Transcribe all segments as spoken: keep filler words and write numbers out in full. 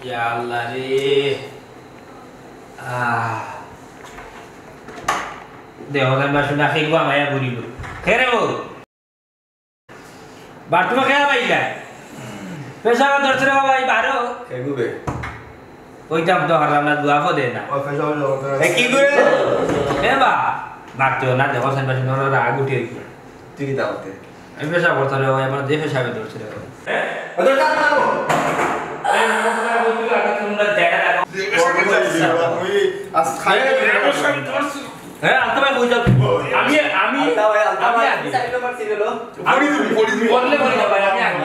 ইয়া আল্লাহ রে। আহ। দেহ না শুনা খেয়ে ঘুমাইয়া ঘুরিল। খেয়ে রে বউ। বাথরুমে খেয়া পাইলা? পেশাব ধরছে রে বাবা, এই বারো। এগুবে। ওইটা তো হারাম না, দোয়া ফো দে না। ও, পেশাব ধরছে। এ, কি করে? এ বা, মারতেও না, দেখো, সেন পাশে নড়ো, রাগ উঠে গিয়ে। তুই কি দাওতে? আমি পেশাব করতে রে ভাই, আমার যে পেশাবে ধরছে রে ভাই। হ্যাঁ? ও, ধর, ধর, ধর। এই, আমার কথা বলতে আগে তোমরা দেখা দেখো। ওই, আজ খাই। হ্যাঁ, আলতা ভাই, বই যাও। আমি, আমি, আলতা ভাই, আলতা আমি ভাই, আগে। চার নম্বর সিরিয়াল। পড়ি তুমি, পড়ি তুমি। বললে বলি না ভাই, আমি আগে।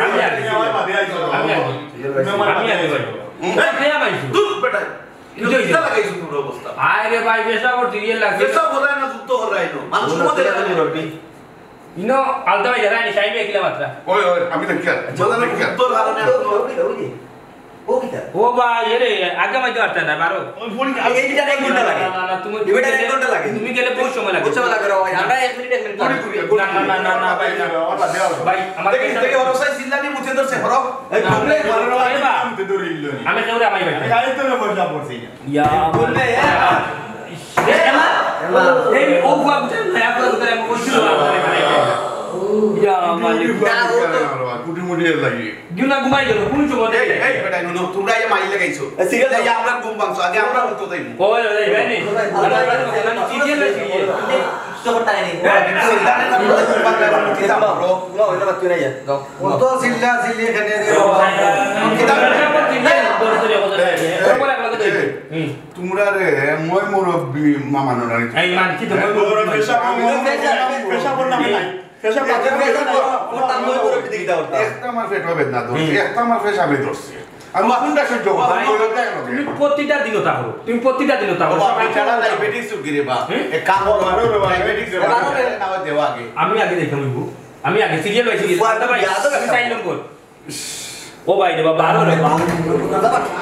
আমি আগে। আমি আগে। আমি আগে ভাই। হুম। এই, ভাই, ভাই। ধুর, বেটা। এই যে, এই যে। কিতা লাগাইছো তোমরা অবস্থা? আয় রে ভাই, পেশাব করতে গিয়ে লাগছে। পেশাব হরায় না, যুদ্ধ হরায় না। মানুষের মধ্যে লাগে। ইনো, আলতা ভাই, যারা নি, সাহেব, একলা মাত্রা। ওই, ওই, আমি দেখি আর। আচ্ছা, ওই, ওই, ওই, ওই, ওই। ও কিতা? ও ভাই, এরে, আগে মাইতে পারতে না, বারো। ওই ফোন কি এই, এইটা এক ঘন্টা লাগে। না, না, না, তুমি এবার এক ঘন্টা লাগে। তুমি গেলে বহুত সময় লাগে। বহুত সময় লাগে রে ভাই। আমরা এক মিনিট, এক মিনিট পরে করি। না, না, না, না, না, ভাই, না। ভাই, আমার দেখি, কাছে দেখি, ওর সাথে চিল্লানি মুছে ধরছে, হরো। এই না, ঘুমলে, না, ঘরে না, রওয়া না। আমি তো দৌড়ে ইল্লো নি। আমি কেউরে আমাই ভাই। আমি গাড়ি তো না বসা পড়ছি না। ইয়া। ঘুমলে, এ, এ, এমা। এমা। এই, ও বাপ, জান না, এখন তো আমি কইছি না, আপনারে খালি। ইয়া, মালিক। কুটি মুটি লাগে। দিন না ঘুমাই গেল, কোন সময় এই, দেখে? এই, বেটা, নুনু, তোমরা এই মাইল লাগাইছো। এ, সিরিয়াল এই, আমরা ঘুম ভাঙছো, আগে আমরা উঠতে দেই। ওই, ওই, ওই, ভাই, নি। আমরা, আমরা, আমরা সিরিয়াল, সিরিয়াল। তো তাই নেই। এই, সিরিয়াল, আমরা ঘুম ভাঙলে এখন কি দাম, bro? না, ওই না, তুই না, যা, যাও। অত চিল্লা চিল্লি এখানে রে বাবা। কিতা? এই, এই, এই, তোমরা রে, মই মুরব্বি মামা নরানি। এই মান কি তো, মই মুরব্বি। পেশাব, পেশাব, পেশাব নামে নাই। পেশাব পেশাব, বাদে পেশাব, পেশাব। ওর তার মই করে পিঠে কিতা করতাম? একটা আমার পেটও বেদনা ধরছে, হুম। একটা আমার পেশাবে ধরছে। আমি বাবা, কোনটা সহ্য করতাম? বাবা, ওই ওটা কেন? তুমি প্রতিটা দিনও তা করো, তুমি প্রতিটা দিনও তা করো। বাবা, সকাল বেচারা সকাল diabetes রোগী রে বা। হুম? এক কাম করো, বাবা, বাবা, diabetes রে বাবা। বাবা, না হয় দেওয়া আগে। আমি আগে দেখতাম অইবো। আমি আগে সিরিয়াল বাই সিরিয়াল। বাবা, আলতা ভাই, বিয়া তো তুমি রাখো। চার নম্বর। ও ভাই রে বাবা, বারো রে বাবা।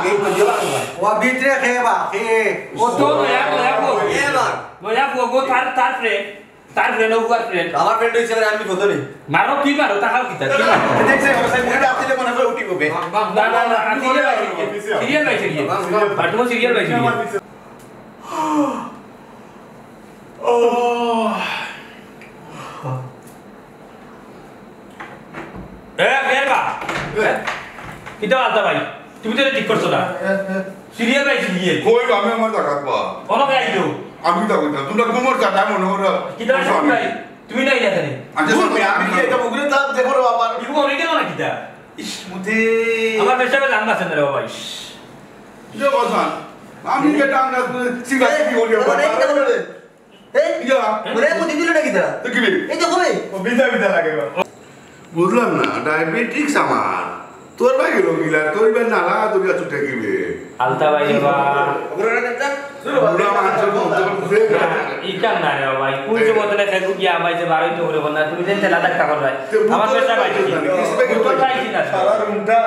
এই বুঝে বাবা। ও ভিতরে খেয়ে বা, খেয়ে। ও তো নয়া, নয়া বউ। এ মা। নয়া বউ, গো, তার, তার friend। তার friend, ও উয়ার friend। আমার friend হিসেবে আমি কত নেই। মারো, কি মারো, তাকাও কিতা, কি মারো? দেখছে, ও সাহেব, মুখে হাত দিলে মনে হয় উঠিব বে। না, না, না, serial by serial. Serial by serial. আর তোমার সিরিয়াল বাই সিরিয়াল। ও। এ, বের বা। এ? কিতা আলতা ভাই? তুমি তো এটা ঠিক করছো না। Serial by serial. কই আমি আমার জাগাত বা? অনকে আইলো। আমি তো কইতাম, তোমরা ঘুমর চাটা মনে করো। কিতা বলছো আমি? ভাই? তুমি নাই না এখানে। আচ্ছা, দূর, আমি কি এটা বগুড়ে তা দেখো রে বাবা। ইগু অনেকে না কিতা? ইস, মুতে। আমার পেশাবে জান আছে না রে বাবা, ইস। কিতা কথা? আমি এটা আমরা সিঙ্গা এই, সিঙ্গি বলি, ওরা বাবা। এই কিতা বলবে? এই, ইয়া। ওরে, মুতি দিল না কিতা? তো কি রে? এই দেখো রে। ও বিজা বিজা লাগে রে। বুঝলাম না, diabetics আমার। তোর ভাই গেল গিলা, তোর ভাই নালা দরিয়া ছুটে গিবে। আলতা ভাই বাবা। বুড়া মানুষের মতো ঘুরে বেড়ায়। ইকান না রে বাবা, কোন সময় তোরা Facebook গিয়া আমায় যে বারোই তো করে বল না, তুমি যেন তেলা ধাক্কা কর ভাই। তে আমার বুঝতে পেশা পাইছি। পারছি না। বুঝতে পারছি না। সারা রুমটা।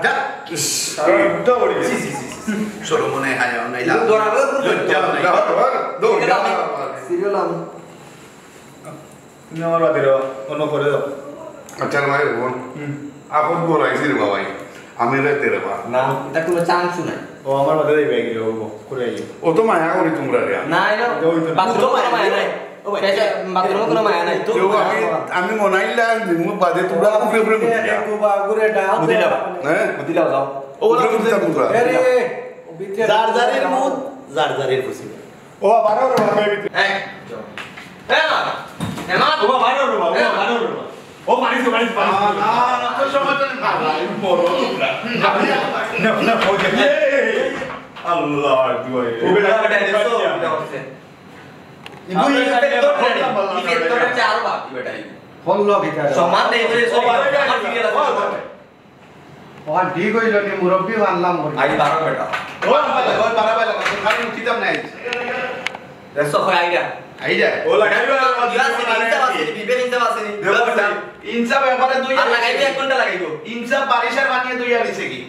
যা। সারা রুমটা ভরে গেছে। ছি, ছি, ছি, ছি। শরম মনে হয়, নাই লাভ। ধরা, ধরা, ধরা, লজ্জা নাই। ধর, ধর, ধর, ধর। সিরিয়াল আনো। তুমি আমার বাদে রও, অন্য করে দাও। আচ্ছা, ভাই, বোন। হুম। এখন বল আইছি রে বাবাই। আমি রাইতে রে বা। না, এটা কোনো chance নাই। ও আমার বাদে এই ব্যাগ রে, ও করে আইও। ও তো মায়া করি তোমরা রে। না, এটা ওই তো। বাথরুমে কোনো মায়া নাই। ও ভাই। পেশা-, বাথরুমে কোনো মায়া নাই। কেউ আমি, আমি মনাইলা, নিমু বাদে তোমরা উপরে উপরে মুতি যাও। একটু বা ঘুরে দাও। মুতি যাও। হ্যাঁ? মুতি যাও, যাও। ও উপরে মুতি যাও তোমরা। এ রে, ও ভিতরে যার যারের মুত, যার যারের খুশি। ও, বারো রে, বারো রে। এই, এ মা, এ মা। ও, বারো রে, বাবা, ও, বারো রে, বাবা। ও, মারিছে, মারিছে, মারিছে। না, না, না, তো সময় তো নেই, বাবা, এই বড় লোকরা। না, না, না, ও যে, এই, এই, এই, আল্লাহ, দুয়ারে। ও বেটা, বেটা, এটা তো, এটা হচ্ছে। ইবু, আমরা ইবু, এটা ইবু, বললাম, বললাম, ইবু, এটা। চার ভাগ, ইবু, এটা, ইবু। হল্লো ভিতরে। সমান নেই বলে, ও, সরি, বাবা, আমার সিরিয়াল আছে। ও, বাবা। ওখান ঠিক হইল নি, মুরব্বি মানলাম বলে। আই বারো বেটা। ও, বাবা, ওই বারো বেটা, খালি উঠিতাম নাই। রেসো কই আইরা? আইরা। ও লাগাইবা, ইয়া আছে নি, ইনসাফ আছে নি, বিবেক ইনসাফ আছে নি? দেবো না। ইনসাফ ব্যাপারে দুই আর লাগাইবে, এক ঘন্টা লাগাইবো। ইনসাফ বারিশের বানিয়ে দুই আর নিছে কি?